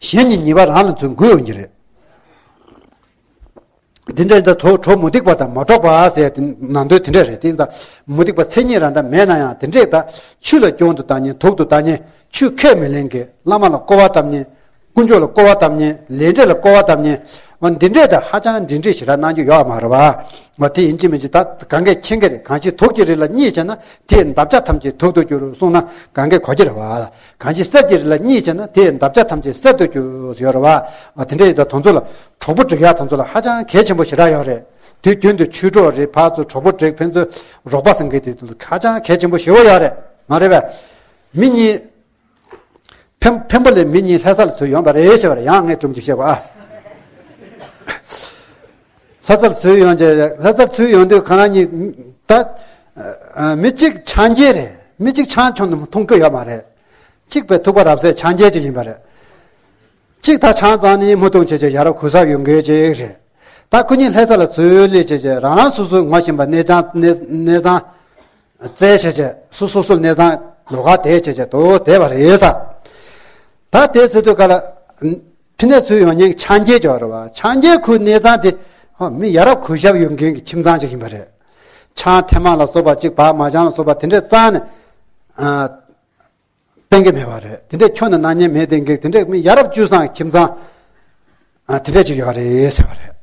གཞན་གྱི་ཉེས་པ་རང་ལ་འཛུལ་འགོས་ཡོང་གི་རེད། དེ་འདྲ་ཡིན་ད་གྲོགས་མུ་སྟེགས་པ་དང་མ་གྲོགས་པ་ཟེར་དེ་ནང་དོན་དེ་འདྲ་རེད། དེ་ཡིན་ད་མུ་སྟེགས་པ་མཚན་ཉིད་རང་ད་མེད་ན་ཡང་། དེ་འདྲས་ད་ཆོས་ལ་སྐྱོན་དུ་ལྟ་མཁན། དུག་ཏུ་ལྟ་མཁན། ཆོས་ཁས་མི་ལེན་མཁན། བླ་མ་ལ་སྐོར་བ་བཏབ་མཁན། དཀོན་མཆོག་ལ་སྐོར་བ་བཏབ་མཁན། ལས་འབྲས་ལ་སྐོར་བ་བཏབ་མཁན། འོ་འདི་འདྲས་ད་ཧ་ཅང་འདྲིས་འདྲིས་ཞེ་དྲག་གནང་རྒྱུ་ཡོད་མ་རེད་པ། འོ་དེ་ཡིན་གཅིག་མིན་གཅིག་ད་གང་གས་མཁྱེན་གྱི་རེད། གང་ཞིག་དུག་གི་རི་ལ་གཉིད་བྱས་ན། དེས་འདབ་ཆགས་ཐམས་ཅད་དུག་ཏུ་འགྱུར་གསུངས་ན་གང་གས་གོ་གི་རེད་པ། གང་ཞིག་གསེར་གྱི་རི་ལ་གཉིད་བྱས་ན། དེས་འདབ་ཆགས་ཐམས་ཅད་གསེར་དུ་འགྱུར་ཟེར་ཡོད་རེད་པ། འོ་དེ་འདྲས་ཡིན་ད་དེ་ཚོ་ལ་གྲོགས་པོ་སྒྲིག་ཡག་དེ་ཚོ་ལ་ཧ་ཅང་གལ་ཆེན་པོ་ཞེ་དྲག་ཡོད་རེད། དུས་རྒྱུན་དུ་ཆོས་གྲོགས་རེད། ཕར་ཚུར་གྲོགས་པོ་སྒྲིག་ཕན་ཚུན་རོགས་པ་ཟེར་མཁན་དེ་ཧ་ཅང་གལ་ཆེན་པོ་ཞེ་པོ་ཡོད་རེད། མ་རེད་པས། མི་གཉིས། འཕན་འཕན་པོ་ལས་མི་གཉིས་ལྷ་ས་ལ་ཚུར་ཡོང་བ་རེད་ཟེར་བ་རེད། ཡང་ངས་སྒྲུང་ཅིག་བཤད་པ་ཨ། ལྷ་ས་ལ་ཚུར་ཡོང་རྗེས། ལྷ་ས་ལ་ཚུར་ཡོང་དུས་ཁོ་རང་གཉིས་ད་ཨ་མི་གཅིག་ཆང་རྐྱལ་རེད། མི་གཅིག་ཆང་ཆུང་དུ་འཐུང་གི་ཡོད་མ་རེད། གཅིག་པའི་ཐུག་པ་རབ་གསལ་ཆང་རྐྱལ་ཅིག་ཡིན་པ་རེད། གཅིག་ད་ཆང་བཏང་ནས་མུ་ཐུང་བྱས་བྱས་ཡ་རབས་གུས་ཞབས་ཡོད་མཁན་ཅིག་རེད། ད་ཁོ་གཉིས་ལྷ་ས་ལ་ཚུར་སླེབས་བྱས་བྱས་རང་རང་སོ་སོའི་ངོ་ཤེས་པ་གནས་ཚང་གནས་གནས་ཚང་བཙལ་བྱས་བྱས། སོ་སོ་སོ་གནས་ཚང་ལོགས་ཀ་བསྡད་བྱས་བྱས་དུ་བསྡད་པ་རེད་ས། ད་དེ་ཚེ་དུས་ག་ལ་ཕི་ནས་ཚུར་ཡོང་མཁན་གྱི་ཆང་རྐྱལ་ཅིག་ཡོད་རེད་པ། ཆང་རྐྱལ་ཁོའི་གནས་ཚང་དེ་ཨ་མི་ཡ་རབས་གུས་ཞབས་ཡོད་མཁན་གྱི་ཁྱིམ་ཚང་ཅིག་ཡིན་པ་རེད། ཆང་ཐེངས་མ་ལ་སོགས་པ་གཅིག་བག་མ་ཆང་ལ་སོགས་པ་དེ་འདྲས་རྩ་ནས་ཨ་བསྟེན་གྱི་མེད་པ་རེད། དེ་འདྲས་ཁྱོན་ནས་གནང་མཁན་མེད། བསྟེན་གྱི་དེ་འདྲས་མི་ཡ་རབས་སྤྱོད་བཟང་ཁྱིམ་ཚང་ཨ་དེ་འདྲས་ཅིག་ཡོད་རེད་ཟེར་བ་རེད།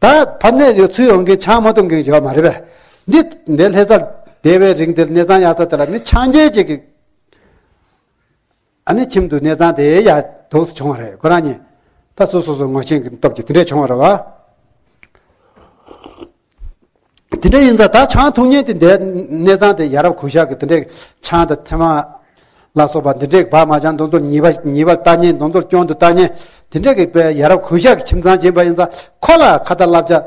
ད་ཕ་ནས་ཡོད་ཚུར་ཡོང་མཁན་ཆང་མ་འཐུང་མཁན་ཡོད་མ་རེད་པས། འདི་འདི་ལྷ་ས་བསྡད་པའི་རིང་དེར་གནས་ཚང་ཡག་ས་དེ་ལ་མི་ཆང་རྐྱལ་ཅིག་གིས་ཨ་ནི་ཁྱིམ་དུ་གནས་ཚང་དེ་ཡར་འདུག་སེ་བྱུང་བ་རེད། ཁོ་རང་གཉིས་ད་སོ་སོ་སོ་ངོ་ཤེས་ཀྱི་སྟོབས་ཀྱིས་དེ་འདྲས་བྱུང་བ་རེད་པ། དེ་འདྲ་ཡིན་ཙང་ད་ཆང་འཐུང་མཁན་དེ་འདྲའི་གནས་ཚང་དེ་ཡ་རབས་གུས་ཞབས་ཀྱི་དེ་འདྲའི་ཆང་དང་ཐེངས་མ་ལ་སོགས་པ་འདི་འདྲའི་བག་མ་ཆང་དེ་ཚོ་ཉེས་པ་ཉེས་པར་ལྟ་མཁན། དེ་ཚོ་སྐྱོན་དུ་ལྟ་མཁན། དེ་འདྲའི་གི་དཔེ་ཡ་རབས་གུས་ཞབས་ཀྱི་ཁྱིམ་ཚང་ཡིན་པ་ཡིན་ཙང་ཁོ་ལ་ཁ་ཏ་བསླབ་བྱ་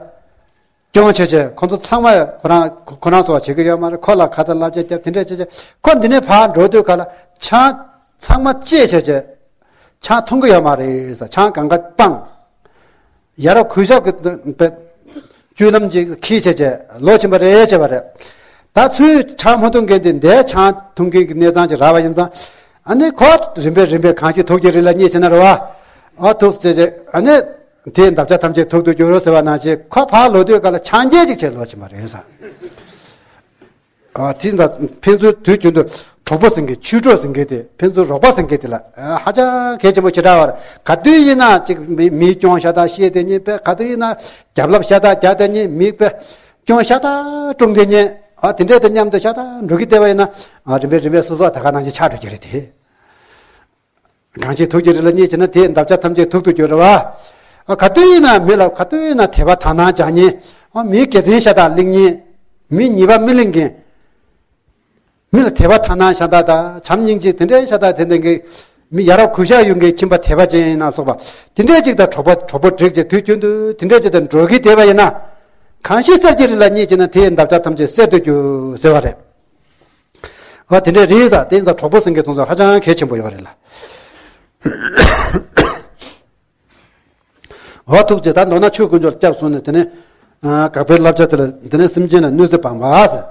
སྐྱོན་བྱས་བྱས། ཁོ་ཚོ་ཚང་མ་ཁོ་རང་ཁོ་རང་སོགས་བྱེད་ཀྱི་ཡོད་མ་རེད། ཁོ་ལ་ཁ་ཏ་བསླབ་བྱ་བརྒྱབ། དེ་འདྲ་བྱས་བྱས་ཁོ་འདི་ནས་ཕར་འགྲོ་དུས་ག་ལ་ཆང་ཚང་མ་བཅད་བྱས་བྱས་ཆང་འཐུང་གི་ཡོད་མ་རེད་ཟེར། ཆང་གང་ག་སྤངས། ཡ་རབས་གུས་ཞབས་ཀྱི་སྤྱོད་ལམ་ཅིག་འཁྱེར་བྱས་བྱས་ལོག་ཕྱིན་པ་རེད་བྱས་པ་རེད། ད་ཚུར་ཆང་མ་འཐུང་མཁན་དེ་འདིར་ཆང་འཐུང་མཁན་གྱི་གནས་ཚང་ཅིག་རག་པ་ཡིན་ཙང་། ཨ་ནི་ཁོ་རིམ་པས་རིམ་པས་གང་ཞིག་དུག་གི་རི་ལ་གཉིད་བྱས་ན་རེད་པ། ཨ་ཐུག་བྱས་བྱས་ཨ་ནི་དེའི་འདབ་ཆགས་ཐམས་ཅད་དུག་ཏུ་འགྱུར་ཟེར་བ་ནང་བཞིན་ཁོ་ཕར་ལོག་དུས་ག་ལ་ཆང་རྐྱལ་ཅིག་བྱས་ལོག་ཕྱིན་པ་རེད་ས། ཨ་དེ་ད་ཕན་ཚུན་དུས་རྒྱུན་དུ་གྲོགས་པོ་ཟེར་མཁན། ཆོས་གྲོགས་ཟེར་མཁན་དེ། ཕན་ཚུན་རོགས་པ་ཟེར་མཁན་དེ་ལ་ཧ་ཅང་གལ་ཆེན་པོ་ཞེ་དྲག་པ་རེད། ག་དུས་ཡིན་ན་ཅིག་མི་མིའི་སྐྱོན་ཤ་སྟག་བཤད་བསྡད་མཁན་དཔེ། ག་དུས་ཡིན་ན་རྒྱབ་ལབ་ཤ་སྟག་རྒྱག་བསྡད་མཁན་མི་དཔེ། སྐྱོན་ཤ་སྟག་བཀྲོངས་བསྡད་མཁན། ཨ་དེ་འདྲས་དེ་མཉམ་དུ་ཤ་སྟག་འགྲོ་གི་བསྡད་པ་ཡིན་ན། ཨ་རིམ་པས་རིམ་པས་སོ་སོ་ད་ག་ནང་བཞིན་ཆགས་འགྲོ་གི་རེད་དེ། གང་ཞིག་དུག་གི་རི་ལ་གཉིད་བྱས་ན། དེའི་འདབ་ཆགས་ཐམས་ཅད་དུག་ཏུ་འགྱུར་རེད་པ། ཨ་ག་དུས་ཡིན་ན་མི་ལ་ག་དུས་ཡིན་ན་དད་པ་དག་སྣང་བྱ་མཁན། ཨ་མིའི་དགེ་མཚན་ཤ་སྟག་གླེང་མཁན། མིའི་ཉེས་པ་མི་གླེང་མཁན། མི་ལ་དད་པ་དག་སྣང་ཤ་སྟག་དང་བྱམས་སྙིང་རྗེ་དེ་འདྲའི་ཤ་སྟག་དེ་འདྲ་གི་མི་ཡ་རབས་གུས་ཞབས་ཡོད་མཁན་ཁྱིམ་པ་དད་པ་ཅན་ཡིན་ན་སོགས་པ་དེ་འདྲའི་ཅིག་དང་གྲོགས་པོ་གྲོགས་པོ་བསྒྲིགས་བྱས་དུས་རྒྱུན་དུ་དེ་འདྲའི་ཅིག་དང་འགྲོགས་ཀྱི་བསྡད་པ་ཡིན་ན། གང་ཞིག་གསེར་གྱི་རི་ལ་གཉིད་བྱས་ན། དེའི་འདབ་ཆགས་ཐམས་ཅད་གསེར་དུ་འགྱུར་ཟེར་བ་རེད། ཨ་དེ་འདྲ་རེད་ས། དེ་ཡིན་ཙང་གྲོགས་པོ་ཟེར་མཁན་དེ་ཚོ་ཧ་ཅང་གལ་ཆེན་པོ་ཡོད་རེད་ལ། ཨ་ཐུག་ཅེས་ད་མདོར་ན་ཆོས་དཀོན་མཆོག་ལ་སྐྱབས་སོང་ནས་དེ་ནས་ཨ་དགག་པའི་བསླབ་བྱ་དེ་ལ་དེ་ནས་སེམས་ཅན་ལ་གནོད་འཚེ་སྤངས་པ་ཟེར།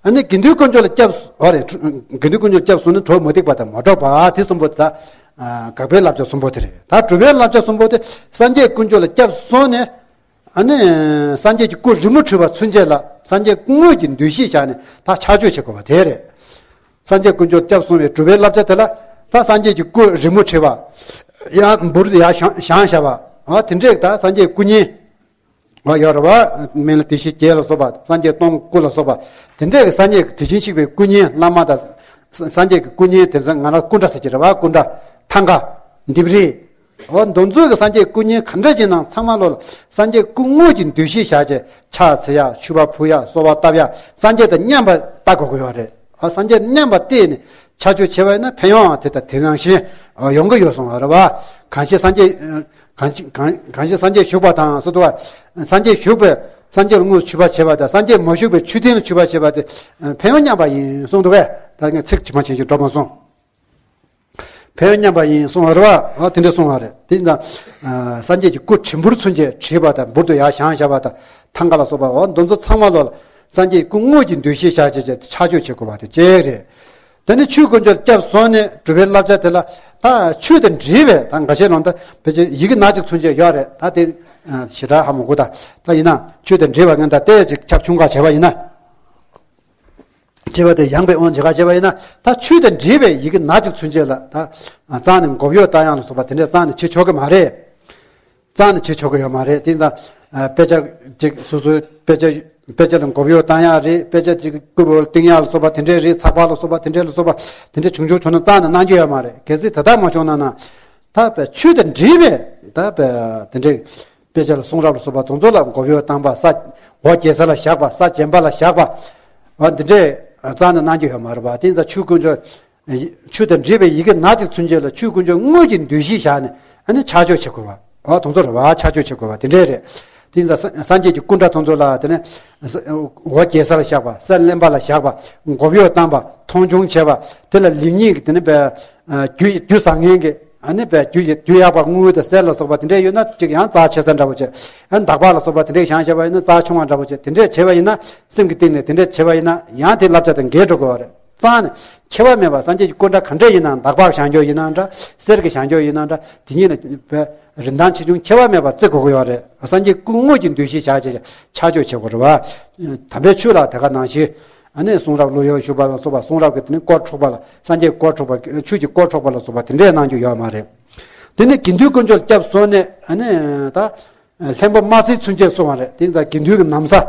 ཨ་ནི་དགེ་འདུན་དཀོན་མཆོག་ལ་སྐྱབས་ཨ་རེད། དགེ་འདུན་དཀོན་མཆོག་ལ་སྐྱབས་སོང་ནས་གྲོགས་མུ་སྟེགས་པ་དང་མ་གྲོགས་པ་དེ་གསུམ་པོ་དེ་ད་ཨ་དགག་པའི་བསླབ་བྱ་གསུམ་པོ་དེ་རེད། ད་སྒྲུབ་པའི་བསླབ་བྱ་གསུམ་པོ་དེ་སངས་རྒྱས་དཀོན་མཆོག་ལ་སྐྱབས་སོང་ནས། ཨ་ནི་སངས་རྒྱས་ཀྱི་སྐུ་རི་མོ་བྲིས་པ་ཚུན་ཆད་ལ་སངས་རྒྱས་སྐུ་དངོས་ཀྱི་འདུ་ཤེས་བཞག་ནས་ད་ཕྱག་མཆོད་བྱེད་དགོས་པ་དེ་རེད། སངས་རྒྱས་དཀོན་མཆོག་སྐྱབས་སོང་བའི་སྒྲུབ་པའི་བསླབ་བྱ་དེ་ལ་ད་སངས་རྒྱས་ཀྱི་སྐུ་རི་མོ་བྲིས་པ། ཡང་འབུར་དུ་ཡར་བཞེངས་བཞེངས་བཞག་པ། ཨ་དེ་འདྲས་ད་སངས་རྒྱས་སྐུ་བརྙན། ཨ་ཡོད་རེད་པ། མི་ལ་བདེ་གཤེགས་བརྒྱད་ལ་སོགས་པ། སངས་རྒྱས་སྟོང་སྐུ་ལ་སོགས་པ། དེ་འདྲས་ཀྱི་སངས་རྒྱས་ཀྱི་དེ་བཞིན་གཤེགས་པའི་སྐུ་བརྙན། བླ་མ་དང་སངས་རྒྱས་ཀྱི་སྐུ་བརྙན་དེ་ཚོ་ང་རང་སྐུ་འདྲ་ཟེར་གྱི་རེད་པ། སྐུ་འདྲ། ཐང་ག་ལྡེབས་རིས། འོ་འདི་ཚོ་གི་སངས་རྒྱས་སྐུ་བརྙན་ག་འདྲ་ཅིག་ནང་ཚང་མ་ལོ་ལ་སངས་རྒྱས་སྐུ་དངོས་ཀྱི་འདུ་ཤེས་བཞག་བྱས་ཕྱག་འཚལ་ཡག་མཆོད་པ་ཕུལ་ཡག་གསོལ་བ་བཏབ་ཡག་སངས་རྒྱས་དང་མཉམ་པར་བལྟ་དགོས་ཀྱི་ཡོད་རེད། ཨ་སངས་རྒྱས་མཉམ་པར་བལྟས་ནས་ཕྱག་མཆོད་བྱས་པ་ཡིན་ན་ཕན་ཡོན་དེ་དང་དེ་ནང་བཞིན་ཡོང་གི་ཡོད་སོང་བ་རེད་པ། གང་ཞིག་སངས་རྒྱས་ གང་ཞིག་གང་གང་ཞིག་སངས་རྒྱས་བཞུགས་པ་དང་ཟེར་འདུག་བ། སངས་རྒྱས་བཞུགས་པའི་སངས་རྒྱས་ལ་དངོས་སུ་མཆོད་པ་བྱེད་པ་དང་སངས་རྒྱས་མ་བཞུགས་པའི་མཆོད་རྟེན་ལ་མཆོད་པ་བྱེད་པ་དེ་ཕན་ཡོན་མཉམ་པ་ཡིན་གསུངས་འདུག་བས། ད་ངས་ཚིག་ཇི་མ་ཇི་བཞིན་འགྲོ་མ་སོང་། ཕན་ཡོན་མཉམ་པ་ཡིན་གསུངས་པ་རེད་བ། ཨ་དེ་འདྲ་གསུངས་པ་རེད། དེ་ཡིན་ཙང་། ཨ་སངས་རྒྱས་ཀྱི་སྐུ་བྲིས་འབུར་ཚུན་ཆད་བྲིས་པ་དང་འབུར་དུ་ཡར་བཞེངས་བཞག་པ་དང་ཐང་ག་ལ་སོགས་པ་འོ་འདི་ཚོ་ཚང་མ་ལོ་ལ་སངས་རྒྱས་ཀྱི་སྐུ་དངོས་ཀྱི་འདུ་ཤེས་བཞག་བྱས་བྱས་ཕྱག་མཆོད་བྱེད་དགོས་པ་དེ་གཅིག་རེད། དེ་ནས་ཆོས་དཀོན་མཆོག་སྐྱབས་སོང་ནས་སྒྲུབ་པའི་བསླབ་བྱ་དེ་ལ་ད་ཆོས་དང་འབྲེལ་བའི་ད་འགའ་ཤས་ལོང་ད་ཕལ་ཆེར་ཡི་གེ་སྣ་གཅིག་ཚུན་ཆད་ཡོད་རེད། ད་དེ་ཞེ་དྲག་ཧ་མ་གོ། ད་ད་ཡིན་ན་ཆོས་དང་འབྲེལ་བ་ངན་ད་ལྟའི་ཅིག་ཁྱབ་ཆུང་ཁག་བྱས་པ་ཡིན་ན། བྱས་པ་དེ་ཡངས་པའི་དབང་བྱེད་ཁ་བྱས་པ་ཡིན་ན་ད་ཆོས་དང་འབྲེལ་བའི་ཡི་གེ་སྣ་གཅིག་ཚུན་ཆད་ལ་ད་རྩ་ནས་མགོ་གཡོག་བཏང་ཡག་ལ་སོགས་པ་དེ་འདྲས་རྩ་ནས་བྱེད་ཆོག་གི་མ་རེད། རྩ་ནས་བྱེད་ཆོག་གི་ཡོད་མ་རེད། དེ་ཡིན་ཙང་དཔེ་ཆ་ཅིག་སོ་སོའི་དཔེ་ཆ་དཔེ་ཆ་ལ་མགོ་གཡོག་བཏང་ཡག་རེད། དཔེ་ཆ་ཅིག་སྐུ་བོ་བཏིང་ཡག་ལ་སོགས་པ་དེ་འདྲས་རེད། ཚགས་པར་ལ་སོགས་པ་དེ་འདྲས་ལ་སོགས་པ་དེ་འདྲས་བྱུང་ཆོག་ཆོག་ན་རྩ་ནས་གནང་རྒྱུ་ཡོད་མ་རེད། གལ་སྲིད་དེ་ལྟར་མ་བྱུང་ན་ན་ད་དཔེ་ཆོས་དང་འབྲེལ་བའི་ད་དཔེ་དེ་འདྲས། དཔེ་ཆ་ལ་གསུང་རབ་ལ་སོགས་པ་དེ་ཚོ་ལ་མགོ་གཡོག་བཏང་པ། ས་འོ་བརྒྱལ་ས་ལ་བཞག་པ། ས་བརྒྱན་པ་ལ་བཞག་པ། འོ་འདི་འདྲས་རྩ་ནས་གནང་རྒྱུ་ཡོད་མ་རེད་པ། དེ་ཡིན་ཙང་ཆོས་དཀོན་མཆོག་ཆོས་དང་འབྲེལ་བའི་ཡི་གེ་སྣ་གཅིག་ཚུན་ཆད་ལ་ཆོས་དཀོན་མཆོག་དངོས་ཀྱི་འདུ་ཤེས་བཞག་ནས་ཨ་ནི་ཕྱག་མཆོད་བྱེད་དགོས་པ། འོ་དེ་ཚོ་རེད་པ། ཕྱག་མཆོད་བྱེད་དགོས་པ་དེ་འདྲས་རེད། དེ་ཡིན་ཙང་སངས་རྒྱས་ཀྱི་སྐུ་འདྲ་དེ་ཚོ་ལ་དེ་ནས་འོ་བརྒྱལ་ས་ལ་བཞག་པ། ས་བརྒྱན་པ་ལ་བཞག་པ། མགོ་གཡོག་བཏང་པ། མཐོང་ཆུང་བྱས་པ། དེ་ལ་ལེགས་ཉེས་ཀྱི་དེ་ནས་པའི་རྒྱུ་རྒྱུ་བཟང་ངན་གྱི་ཨ་ནི་པའི་རྒྱུ་ཡི་རྒྱུ་ཡག་པ་དངུལ་དང་གསེར་ལ་སོགས་པ་དེ་འདྲས་ཡོད་ན་ཅིག་ཡང་རྩ་ཆེ་ས་འདྲ་པོ་བྱས། ཨ་ནི་འདག་པ་ལ་སོགས་པ་དེ་འདྲས་བཞེངས་བཞག་པ་ཡིན་ན་རྩ་ཆུང་བ་འདྲ་པོ་བྱས། དེ་འདྲས་བྱས་པ་ཡིན་ན་སེམས་ཀྱི་གཏིང་ནས་དེ་འདྲས་བྱས་པ་ཡིན་ན་ཡང་དེ་བསླབ་བྱ་དང་འགལ་འགྲོ་དགོས་པ་རེད། རྩ་ནས་ཁྱད་པར་མེད་པར་སངས་རྒྱས་ཀྱི་སྐུ་འདྲ་ག་འདྲས་ཡིན་ནའང་འདག་པ་བཞེངས་རྒྱུ་ཡིན་ན་འདྲ། གསེར་གྱི་བཞེངས་རྒྱུ་ཡིན་ན་འདྲ། དེ་གཉིས་ལ་རིན་ཐང་ཆེ་ཆུང་ཁྱད་པར་མེད་པར་བརྩི་དགོས་ཀྱི་ཡོད་རེད། སངས་རྒྱས་སྐུ་དངོས་ཀྱི་འདུ་ཤེས་བཞག་བྱས་ཕྱག་མཆོད་བྱེད་དགོས་རེད་པ། དམ་པའི་ཆོས་ལ་དེ་ག་ནང་བཞིན། ཨ་ནི་གསུང་རབ་ཀློག་ཡག་ཞུ་བ་ལ་སོགས་པ། གསུང་རབ་ཀྱི་དེ་ནི་སྐོར་འཕྲོག་པ་ལ། སངས་རྒྱས་སྐོར་འཕྲོག་པ། ཆོས་ཀྱི་སྐོར་འཕྲོག་པ་ལ་སོགས་པ་དེ་འདྲས་གནང་རྒྱུ་ཡོད་མ་རེད། དེ་ནི་དགེ་འདུན་དཀོན་མཆོག་སྐྱབས་སོང་ནས་ཨ་ནི་ད་ལྷན་པོ་དམར་སེར་ཚུན་ཆད་སོང་བ་རེད། དེ་ཡིན་ཙང་དགེ་འདུན་གྱི་ན་བཟའ།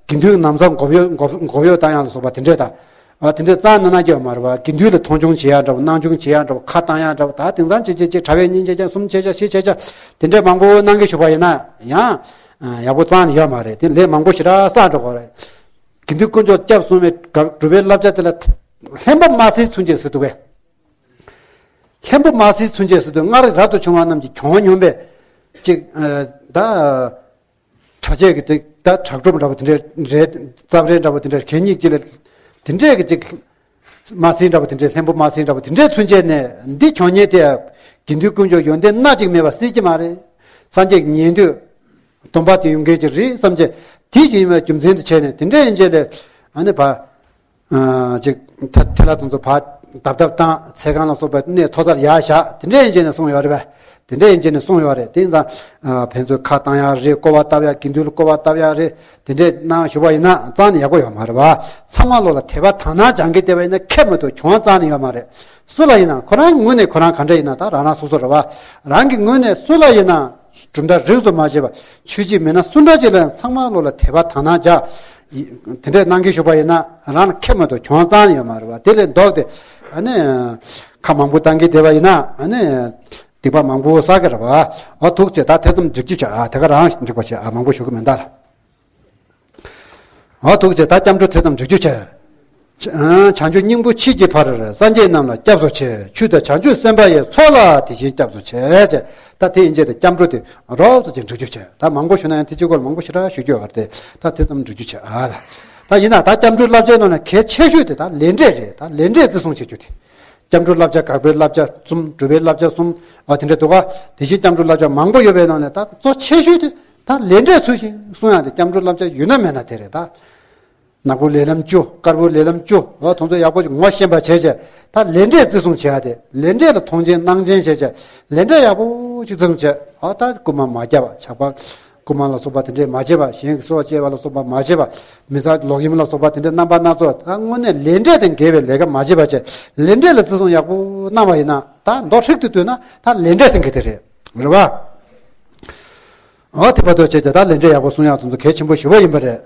དགེ་འདུན་གྱི་ན་བཟའ་མགོ་གཡོག་མགོ་མགོ་གཡོག་བཏང་ཡག་ལ་སོགས་པ་དེ་འདྲས་དང་། ཨ་དེ་འདྲས་རྩ་ནས་གནང་རྒྱུ་ཡོད་མ་རེད་པ། དགེ་འདུན་ལ་མཐོང་ཆུང་བྱེད་ཡག་འདྲ་པོ། སྣང་ཆུང་བྱེད་ཡག་འདྲ་པོ། ཁ་བཏང་ཡག་འདྲ་པོ། ད་དེང་སང་གཅིག་བྱས་གཅིག་དྲ་བའི་གཉིས་བྱས་ཀྱང་གསུམ་བྱས་ཀྱང་བཞི་བྱས་ཀྱང་དེ་འདྲས་མང་པོ་གནང་གི་བཞུགས་པ་ཡིན་ན་ཡང་ཡག་པོ་རྩ་ནས་ཡོད་མ་རེད། དེ་ལས་མང་པོ་ཞེ་དྲག་བསགས་འགྲོ་གི་རེད། དགེ་འདུན་དཀོན་མཆོག་སྐྱབས་སོང་བའི་སྒྲུབ་པའི་བསླབ་བྱ་དེ་ལ་ལྷན་པོ་དམར་སེར་ཚུན་ཆད་ཟེར་འདུག་གས། ལྷན་པོ་དམར་སེར་ཚུན་ཆད་ཟེར་དུས་སྔར་རབ་ཏུ་བྱུང་བ་རྣམས་ཀྱིས་གྱོང་མྱོང་བའི་ཅིག་ཨ་ད་གྲྭ་ཆས་ཀྱི་དེ་ད་དྲག་སྒྲུབ་འདྲ་པོ་དེ་འདྲའི་རེད། རྩབ་རལ་འདྲ་པོ་དེ་འདྲའི་གད་སྙིགས་ཀྱི་ལས་དེ་འདྲའི་གི་ཅིག་དམར་སེར་འདྲ་པོ་དེ་འདྲའི་ལྷན་པོ་དམར་སེར་འདྲ་པོ་དེ་འདྲའི་ཚུན་ཆད་ནས་འདི་གྱོང་ཉེན་དེ་དགེ་འདུན་དཀོན་མཆོག་ཡོན་ཏན་སྣ་གཅིག་མེད་པ་སྲིད་ཀྱི་མ་རེད། སངས་རྒྱས་ཀྱི་ཉན་ཐོས་སྡོམ་པ་དེ་ཡོང་མཁན་ཅིག་རེད་བསམ་བྱས་དེ་ཡིན་པའི་རྒྱུ་མཚན་དུ་བྱས་ནས་དེ་འདྲའི་ཡིན་ཆད་ལས་ཨ་ནི་བ། ཅིག་ཐ་ཐལ་བ་དེ་ཚོ་ཕར་རྡབ་རྡབ་བཏང་། ཚེ་གང་ལ་སོགས་པའི་གནས་མཐོ་སར་ཡར་བཞག་དེ་འདྲས་ཡིན་བྱས་ནས་གསུངས་ཡོད་རེད་པས། དེ་འདྲས་ཡིན་བྱས་ནས་གསུངས་ཡོད་རེད། དེ་ཡིན་ཙང་ཕན་ཚུན་ཁ་བཏང་ཡག་རེད། སྐོར་བ་བཏབ་ཡག་དགེ་འདུན་ལ་སྐོར་བ་བཏབ་ཡག་རེད། དེ་འདྲས་གནང་བཞུགས་པ་ཡིན་ན་རྩ་ནས་ཡག་པོ་ཡོད་མ་རེད་པ། ཚང་མ་ལོ་ལ་དད་པ་དག་སྣང་སྦྱང་གི་བསྡད་པ་ཡིན་ན་ཁྱད་མི་འདུག་གྱོང་རྩ་ནས་ཡོད་མ་རེད། སུ་ལ་ཡིན་ན་ཁོ་རང་གི་ངོས་ནས་ཁོ་རང་ག་འདྲ་ཡིན་ན་ད་རང་རང་སོ་སོ་རེད་པ། རང་གི་ངོས་ནས་སུ་ལ་ཡིན་ན། གྲུབ་མཐའ་རིས་སུ་མ་ཆད་པ། ཆོས་བྱེད་མི་སྣ་སུ་འདྲ་ཅིག་ལ་ཡང་ཚང་མ་ལོ་ལ་དད་པ་དག་སྣང་བྱ། དེ་འདྲས་གནང་གི་བཞུགས་པ་ཡིན་ན་རང་ལ་ཁྱད་མི་འདུག་གྱོང་རྩ་ནས་ཡོད་མ་རེད་པ། དེ་ལས་ལྡོག་སྟེ་ཨ་ནི་ཁ་མང་པོ་བཏང་གི་བསྡད་པ་ཡིན་ན་ཨ་ནི་སྡིག་པ་མང་པོ་བསགས་ཀྱི་རེད་པ། ཨ་ཐུགས་རྗེ་ཆེ། ད་དེ་ཙམ་འགྲིག་རྒྱུ་བྱ། ཨ་དེ་ག་རང་འགྲིག་པ་བྱེད། ཨ་མང་པོ་ཞུ་གི་མིན་ད་ལ། ཨ་ཐུགས་རྗེ་ཆེ། ད་སྐྱབས་འགྲོ་དེ་ཙམ་འགྲིག་རྒྱུ་བྱས། བྱང་ཆུབ་སྙིང་པོ་མཆིས་ཀྱི་བར། སངས་རྒྱས་རྣམས་ལ་སྐྱབས་སུ་མཆི། ཆོས་དང་བྱང་ཆུབ་སེམས་དཔའ་ཡི། ཚོགས་ལ་དེ་བཞིན་སྐྱབས་སུ་མཆི། ཅེས་ད་དེ་ཡིན་བྱས་ཏེ་སྐྱབས་འགྲོ་དེ་རོབ་ཙམ་ཅིག་འགྲིག་རྒྱུ་བྱས། ད་མང་པོ་ཞུ་ན་ཡང་དེ་གཅིག་པོ་ལ་མང་པོ་ཞེ་དྲག་ཞུ་རྒྱུ་ཡོད་རེད། ད་དེ་ཙམ་འགྲིག་རྒྱུ་བྱས། ཨ་ལ། ད་ཡིན་ན་ད་སྐྱབས་འགྲོའི་བསླབ་བྱའི་ནང་ནས་གལ་ཆེ་ཤོས་དེ་ད་ལས་འབྲས་རེད། ད་ལས་འབྲས་བརྩི་སྲུང་བྱེད་རྒྱུ་དེ། སྐྱབས་འགྲོའི་བསླབ་བྱ། དགག་པའི་བསླབ་བྱ་གསུམ། སྒྲུབ་པའི་བསླབ་བྱ་གསུམ། ཨ་དེ་འདྲ་འདུག་ག་དེ་བཞིན་སྐྱབས་འགྲོའི་བསླབ་བྱ་མང་པོ་ཡོད་པའི་ནང་ནས་ད་གཙོ་ཆེ་ཤོས་དེ་ད་ལས་འབྲས་ཚུལ་བཞིན་སྲུང་ཡག་དེ། སྐྱབས་འགྲོའི་བསླབ་བྱ་ཡོད་ན་མེད་ན་དེ་རེད་ད། ནག་པོ་ལས་ལམ་བཅུ། དཀར་པོ་ལས་ལམ་བཅུ། འོ་དེ་ཚོ་ཡག་པོ་ཅིག་ངོ་ཤེས་པ་བྱས་བྱས་ད་ལས་འབྲས་བརྩི་སྲུང་བྱེད་ཡག་དེ། ལས་འབྲས་ལ་མཐོང་ཆེན་གནང་ཆེན་བྱས་བྱས་ལས་འབྲས་ཡག་པོ་ཅིག་བརྩི་སྲུང་བྱས། འོ་ད་རྐུན་མ་མ་བརྒྱབ་པ། ཇག་པ་རྐུན་མ་ལ་སོགས་པ་དེ་འདྲས་མ་བྱེད་པ། གཞན་གྱི་སྲོག་བཅད་པ་ལ་སོགས་པ་མ་བྱེད་པ། མི་ཚངས་ལོག་གཡེམ་ལ་སོགས་པ་དེ་འདྲས་རྣམ་པ་སྣ་ཚོགས། ད་དངོས་གནས་ལས་འབྲས་དང་འགལ་བའི་ལས་ཀ་མ་བྱེད་པ་བྱས། ལས་འབྲས་ལ་བརྩི་སྲུང་ཡག་པོ་གནང་བ་ཡིན་ན་ད་མདོ་ཧྲིལ་དུ་བསྡུས་ན་ད་ལས་འབྲས་ཟེར་མཁན་དེ་རེད། རེད་པ། འོ་དེ་བར་དུ་བྱས་བྱས་ད་ལས་འབྲས་ཡག་པོ་སྲུང་ཡག་དེ་ཚོ་གལ་ཆེན་པོ་ཞེ་པོ་ཡིན་པ་རེད།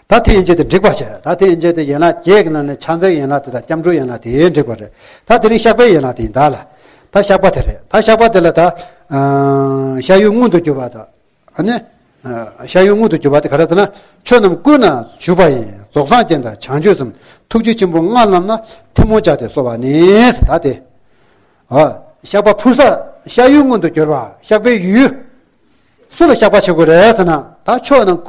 ད་དེ་ཡན་ཆད་དེ་འགྲིག་པ་བྱས། ད་དེ་ཡན་ཆད་དེ་ཡན་ལག་བརྒྱད་ཀྱི་ནང་ནས་ཕྱག་འཚལ་ཡན་ལག་དེ་དང་སྐྱབས་འགྲོའི་ཡན་ལག་དེ་འགྲིག་པ་རེད། ད་དེ་རིང་བཤགས་པའི་ཡན་ལག་དེ་ཡིན་ད་ལ། ད་བཤགས་པ་དེ་རེད། ད་བཤགས་པ་དེ་ལ་ད་ཨ་བཤགས་ཡུལ་མངོན་དུ་གྱུར་པ་དང་། ཨ་ནི་ཨ་བཤགས་ཡུལ་མངོན་དུ་གྱུར་པ་དེ་ག་རེ་ཟེར་ན། ཆོས་རྣམས་ཀུན་ན་བཞུགས་པ་ཡི། རྫོགས་སངས་རྒྱས་དང་བྱང་ཆུབ་སེམས། ཐུགས་རྗེ་ཆེན་པོ་ལྔ་རྣམས་ལ། ཐལ་མོ་སྦྱར་ཏེ་གསོལ་བ་ནི། ད་དེ། ཨ་བཤགས་པ་ཕུར་ས་ བཤགས་ཡུལ་མངོན་དུ་གྱུར་པ། བཤགས་པའི་ཡུལ། སུ་ལ་བཤགས་པ་བྱེད་དགོས་རེད་ཟེར་ན། ད་ཕྱོགས་རྣམས་ཀུན་